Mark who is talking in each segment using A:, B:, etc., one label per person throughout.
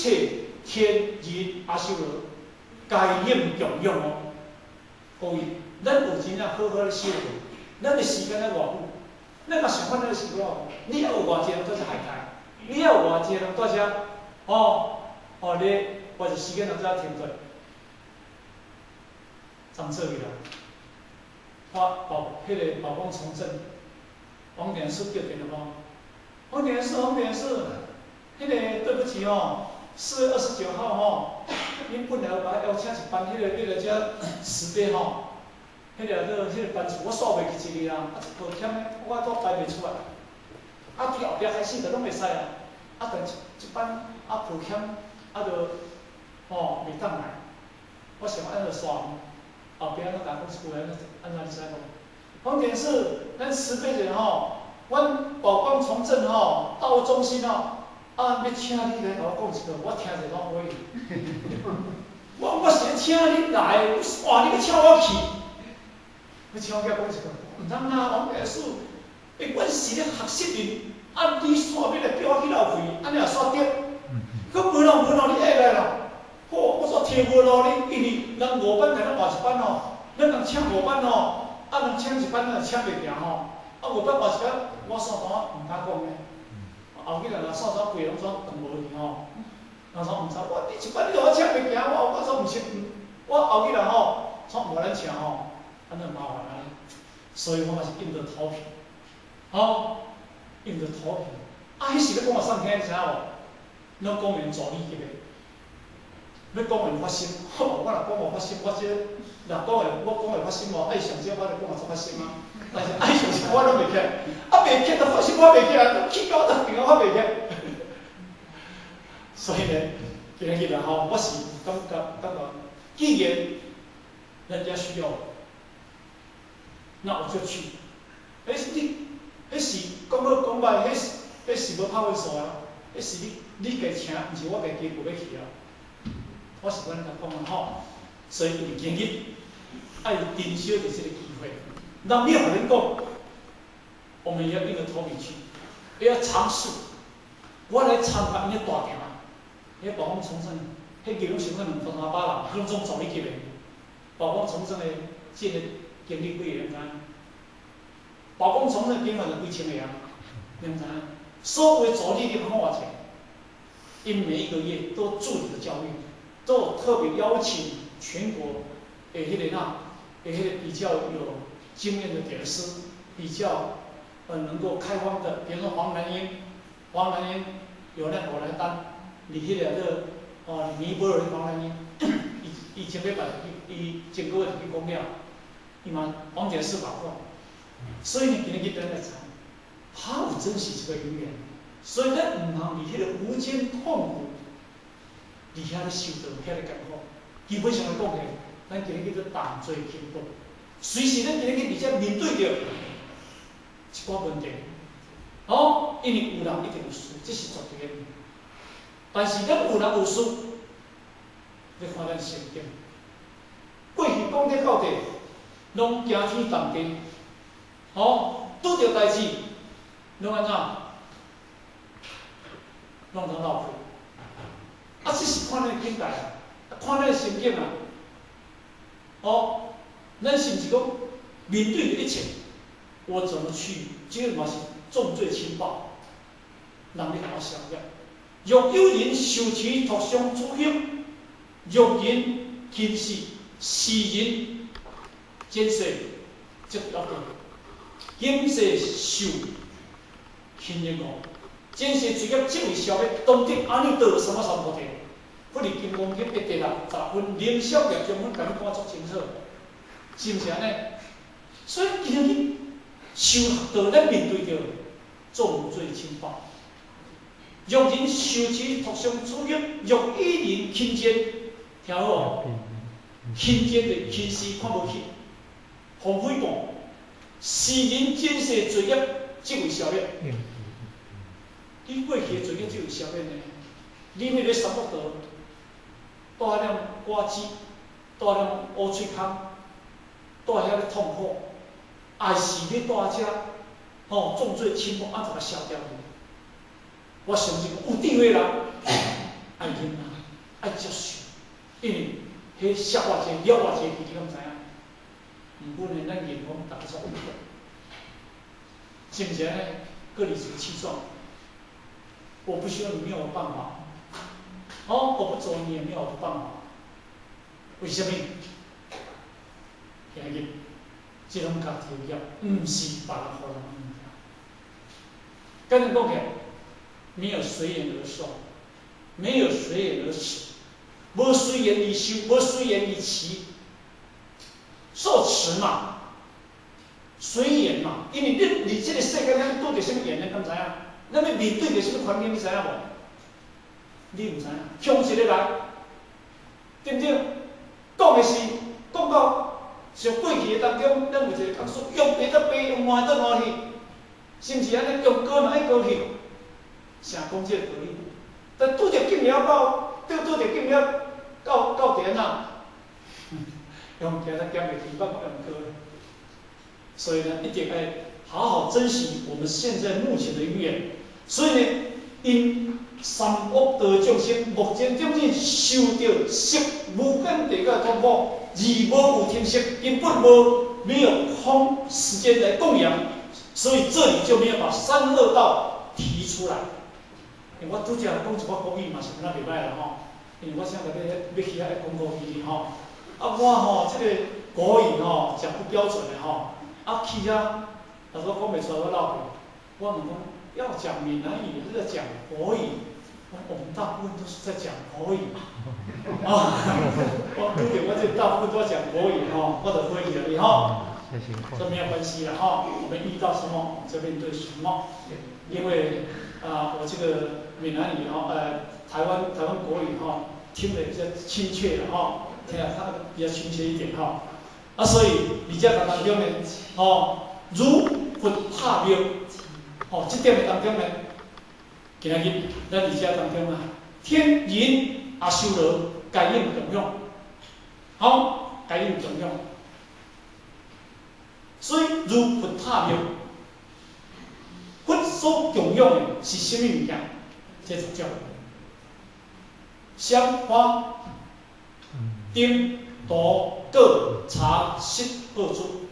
A: 切天人阿修羅，皆應供養哦。各位，咱有真正好好咧修道，咱的時間愛偌久？咱若想看咱的時間，你猶有偌濟人蹛遮害界？你猶有偌濟人蹛遮？哦哦，你偌濟時間人蹛遮停頓？怎做起來？我寶彼個寶光崇正，黃典師叫電話，黃典師，黃典師，彼個對不起哦，4月29號吼，恁本來有共邀請一班彼個欲來遮慈悲吼，彼個做彼個班次，我煞袂記一個啊，啊抱歉的，我都排袂出來，啊對後壁開始就攏會使啊，啊但這這班啊抱歉，啊就吼袂當來，我想按怎煞。後壁咱共講一句話，按怎你知無？黃典師，咱慈悲者吼，阮寶光崇正吼，道中心吼，啊，欲請你來共我講一句，我聽者攏歡喜。我是咧請你來，哇！你欲請我去？欲請我去講一句，毋通啊，黃典師，欸，阮是咧學習的，啊，你煞欲來叫我去浪費，按呢也煞著。閣無咯無咯，你會來咯？好，我煞聽無咯，你因為人五班來咱換一班吼，咱人請五班吼，啊人請一班咱就請袂行吼，啊五班換一班，我煞怎毋敢講呢？後日若煞怎規個攏總斷無去吼，人說毋知，我你一班你予我請袂行，我我煞毋是，我後日啦吼，煞無咱請吼，按呢麻煩啊，所以我嘛是硬著頭皮，吼，硬著頭皮，啊，彼時咧講予啥聽，你知影無？攏講員助理級的。欲講會發心，我若講會發心，我這若講會我講會發心哦，愛上少我就講會做發心啊。但是愛上少我攏袂起來，啊袂起來就發心我袂起來，氣到我都定發袂起來。所以呢，今日來吼，我是感覺，既然人家需要，那我就去。彼是你，彼是講好講歹，彼是無拍分數啊，彼是你家請，毋是我家己有欲去啊。我是按呢共講啊吼，所以今日愛珍惜著這個機會。人欲予恁講，我們也要硬著頭皮去，也要嘗試。我來參加𪜶个大場，彼寶光崇正，彼個攏上過兩三百人，彼攏總助理級的。寶光崇正的這個經理幾個你知影？寶光崇正警員就幾千個啊，你毋知影？所有助理你看偌濟？𪜶每一個月都助理的教育。都有特別邀請全國的彼個哪，的彼個比較有經驗的點師，比較能夠開方的，比如說黃蘭英，黃蘭英有那我來擔，佇彼個做哦尼泊爾的黃蘭英，伊伊前禮拜伊伊前個月就去講了，伊嘛黃典師嘛講，所以呢，今日去等來查，好有珍惜這個因緣，所以咱毋通佇彼個無間痛苦。佇遐咧受著遐咧艱苦，基本上來講咧，咱今日叫做重罪輕報。隨時咱今日去佇遮面對著一寡問題，哦，因為有人一定有事，這是絕對的。但是咱有人有事，你看咱心境。過去講得到底，攏驚天動地，哦，拄著代誌，攏按怎？攏通鬧開。啊，這是看咱的境界啊，看咱的心境啊。哦，咱是毋是講面對著一切，我怎麼去？這個嘛是重罪輕報，人咧共我消滅。若有人受持塗上諸行，若人輕視，是人前世則惡道，今世受輕言誤。前世罪業即為消滅，當得阿耨多羅三藐三菩提。佛佇金剛經的第六十分，能消業中分，共你講足清楚，是毋是按呢？所以今日修學道，咱面對著重罪輕報。若人受持塗上諸行，若與人輕賤，聽好哦，輕賤的輕視看無起，予誹謗，是人前世罪業即為消滅。你過去的罪業即為消滅呢？你彼個三惡道，蹛遐咧割舌，蹛遐咧烏喙空，蹛遐咧痛苦，還是你蹛遮吼重罪輕報，按怎共消掉去？我相信有智慧人愛去。忍啊，愛接受，因為彼摔偌濟、掠偌濟去，你敢知影？毋過呢，咱認講逐家煞是毋是按呢？閣理直氣壯，我不需要你沒有辦法，哦，我不做你也沒有辦法，為啥物？今日這攏家己的業，毋是別人予人的物件。跟你講起來，沒有隨緣而受，沒有隨緣而持，無隨緣而修，無隨緣而持，受持嘛，隨緣嘛。因為你佇這個世間，咱拄著啥物緣，咱敢知影？咱欲面對著啥物環境，你知影無？你毋知影，強一个來，對毋對？講的是講到上過去的當中，咱有一個講說，用白得白，用爛得爛去，是毋是按呢？用高嘛愛高去，成講這個道理。但拄著鏡了到，拄著鏡了到佇按怎？用行得減袂去，捌講用高。所以呢，一定愛好好珍惜我們現在目前的緣。所以呢，𪜶三惡道眾生目前眾生受著色無間地獄的痛苦，而無有停息，根本無沒有空時間來供養，所以這裡就沒有把三惡道提出來。我拄才講一寡國語嘛是敢若袂䆀啦吼，因為我現在欲去遐愛講國語吼，啊我吼這個國語吼誠不標準的吼，啊去遐，若說講袂出來我落去，我問講要講閩南語還是講國語？我們大部分都是在講國語，啊，我拄著我這大部分都在講國語吼，我就回去了吼，這沒有關係啦吼，我們遇到什麼就面對什麼，因為啊我這個閩南語吼，台灣國語吼，聽得比較親切的吼，聽得它比較親切一點吼，啊所以佇這當中呢，吼，如佛塔廟，吼，這點的當中呢。今仔日咱佇遮當中啊，天人阿修羅皆應供養，好，皆應供養。所以如佛塔廟，佛所供養的是啥物物件？這十種：香花、燈、道、果、茶、食、寶珠。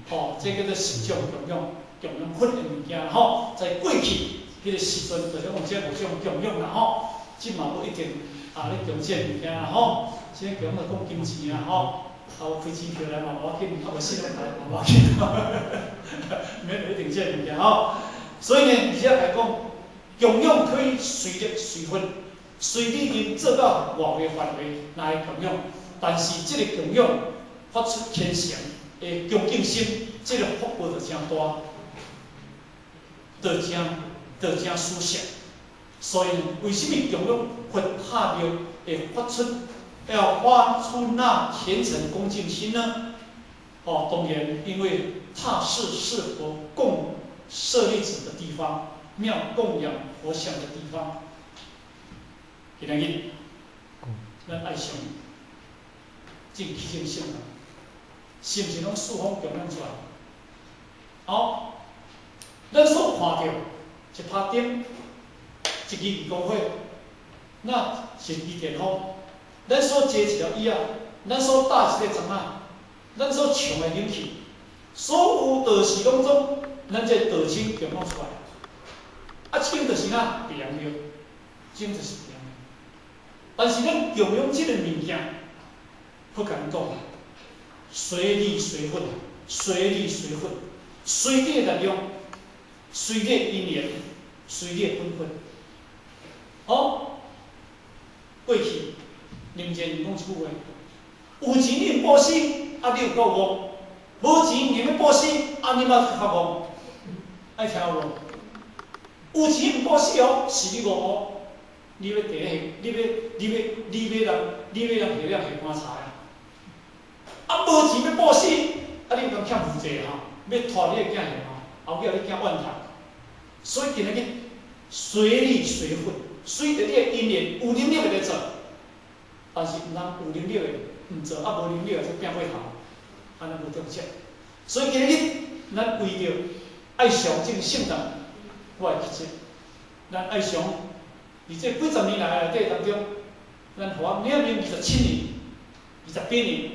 A: 吼，這叫做十種供養，供養佛的物件吼，在過去。彼個時陣，就是講這五種供養啦吼，這嘛無一定啊咧供這個物件啦吼，這供養就講金錢啊吼，啊有開支票來嘛無要緊，啊無信用卡嘛無要緊，免一定這個物件吼。所以呢，佇遮來講，供養可以隨力隨分，隨你能做到偌個範圍來供養，但是這個供養發出虔誠的恭敬心，這個福報就誠大，就誠殊勝。所以，為什麼供養佛塔廟會發出要發出那虔誠恭敬心呢？哦，當然，因為塔寺是佛供舍利子的地方，廟供養佛像的地方。今仔日，咱愛想，正起正性啊，是毋是攏四方供養出來？好，咱所看著一拍燈，一支二光火，那是一支電風。咱所坐一條椅仔，咱所搭一個欉仔，咱所唱的冷氣，所有道士攏總，咱這道親供養出來。啊，這間就是啥？白陽廟，這間就是白陽廟。但是咱供養這個物件，不敢講，隨理隨分，隨理隨分，隨你的力量，隨你的因緣，隨你的本分。哦，過去林建講一句話：有錢你毋布施，啊你有夠戇；無錢你欲布施，啊你嘛較戇。愛聽有無？有錢毋布施哦，是你戇哦。你欲第咧，你欲人下了下棺材啊？啊，無錢欲布施，啊，你有當欠負債吼？欲拖你的囝下吼，後尾你囝怨嘆。所以今仔日隨理隨分，隨著你的因緣，有能力的來做，但是毋通有能力的毋做，啊無能力的就拚火頭，按呢無中策。所以今仔日咱為著愛上這個聖人，我會記得，咱愛上伫這幾十年來內底當中，咱予我領面27年、28年，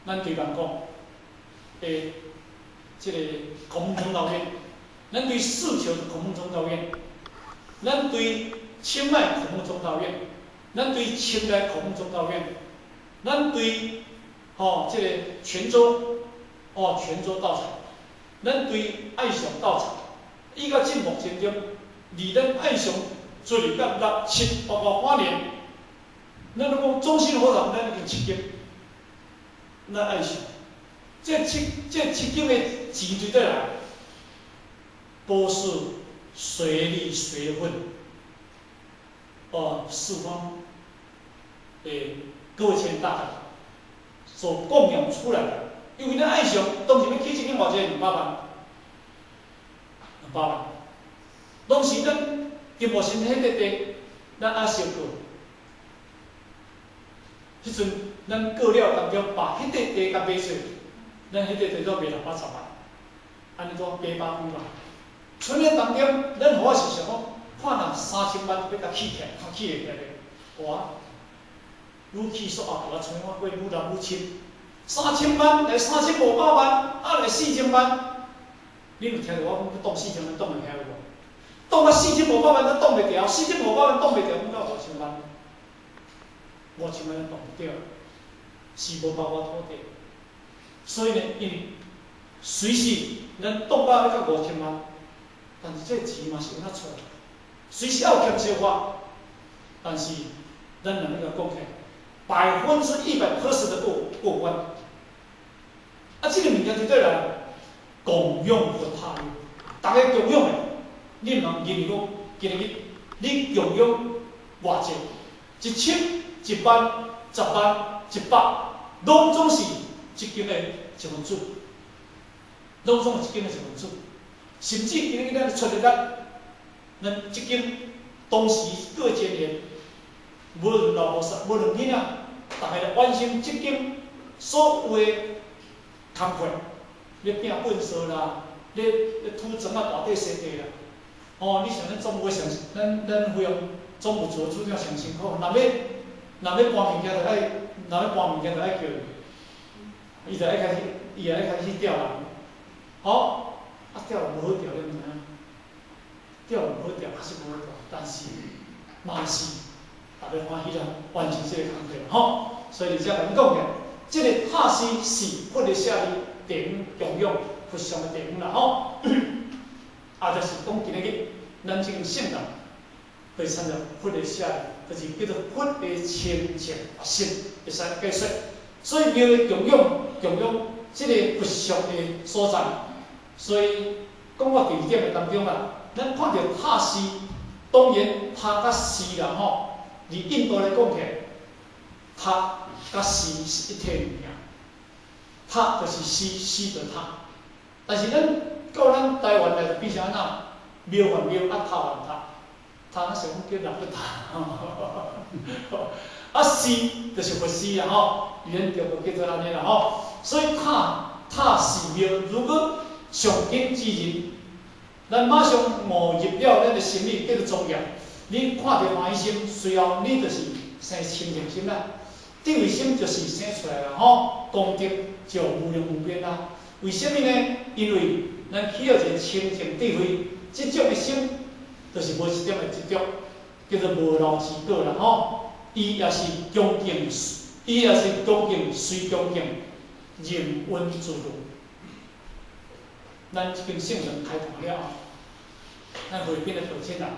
A: 咱對人講，的這个孔孟宗道院，咱對四球孔孟宗道院，咱對清邁孔孟宗道院，咱對清代孔孟宗道院，咱對吼這个泉州，哦泉州道場，咱對愛上道場，伊到這目前中，離咱愛上出入到六七包括花蓮，咱攏講中心佛堂，咱已經七間，咱愛上，這七間的錢對佗來，都是隨力隨分，哦，四方的各位親大德所供養出來的，因為咱愛上當時欲起這間偌濟200萬，兩百萬，當時咱金木神彼個地，咱愛收過，彼陣咱過了當中，把彼個地共賣出，咱彼個地都賣610萬，按呢都800幾萬。賰咧當中，咱予我是想講，看若3000萬欲共起起來，看起會起來袂？哇！愈起煞後我賰我過愈來愈深，三千萬來3500萬，啊來四千萬，你有聽著我講擋四千萬擋會起來無？擋到四千五百萬都擋袂牢，四千五百萬擋袂牢，講到五千萬，五千萬都擋袂牢，是無包括土地。所以呢，因為隨時咱擋到欲到五千萬，但是這錢嘛是有哪出來？隨時還有欠燒花，但是咱若欲共講起來，100% 的過關。啊，這個物件就對來共用佛塔，逐家共用的，你毋通認為講今日你共用偌濟，一千、1萬、10萬、100，攏總是這間的一分子，攏總是這間的一分子。甚至今日咱出力咱，咱這間當時過千年，無論老無少，無論囡仔，逐家來完成這間所有的工課，咧摒糞掃啦，咧土磚仔大塊洗地啦。哦，你想咱總務上，咱費用總務處處長上辛苦，若欲搬物件，就愛，若欲搬物件就愛叫伊，伊就愛開始，伊也愛開始調人。好，啊調無好調，你毋知影？調無好調，確實無好調，但是嘛是逐家歡喜啦，完成這個工課吼。所以佇遮共恁講嘅，這个塔寺是佛的舍利地方供養佛像的地方啦吼。啊，就是講今日咱這間聖堂被稱做佛的舍利，就是叫做佛的清淨心，會使解說。所以廟的供養，供養這個佛像的所在。所以講到第二點的當中啦，咱看著塔寺，當然塔佮寺啦吼，佇印度來講起來，塔佮寺是一體物件。塔就是寺，寺就塔。但是咱到咱台灣來就變成按怎？廟還廟，啊塔還塔，塔咱想講叫六個塔，啊寺就是佛寺啦吼，佇咱中國叫做按呢啦吼。所以塔寺廟，如果上敬之人，咱馬上悟入了咱的心裡叫做莊嚴。你看著歡喜心，隨後你就是生清淨心啦，智慧心就是生出來啦吼，功德就無量無邊啦。為啥物呢？因為咱起了一个清淨智慧，這種的心，就是無一點的執著，叫做無漏之果啦吼。伊也是恭敬，伊也是恭敬隨恭敬，任運自如。咱這間聖堂開壇了後，咱會變得道親人，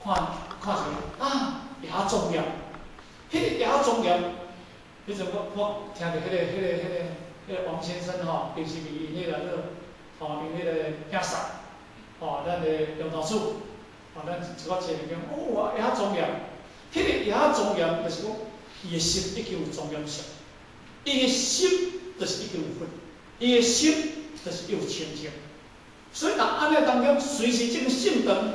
A: 看看者啊，會曉莊嚴，彼个會曉莊嚴。彼陣我聽著彼个王先生吼，平時伊彼个吼，𪜶彼个囝婿，吼，咱的楊大主，吼，咱一寡親戚講，哦，會曉莊嚴，彼个會曉莊嚴，就是講伊的心已經有莊嚴相，伊的心就是已經有佛，伊的心就是有清淨。所以若按呢當中，隨時這個聖堂，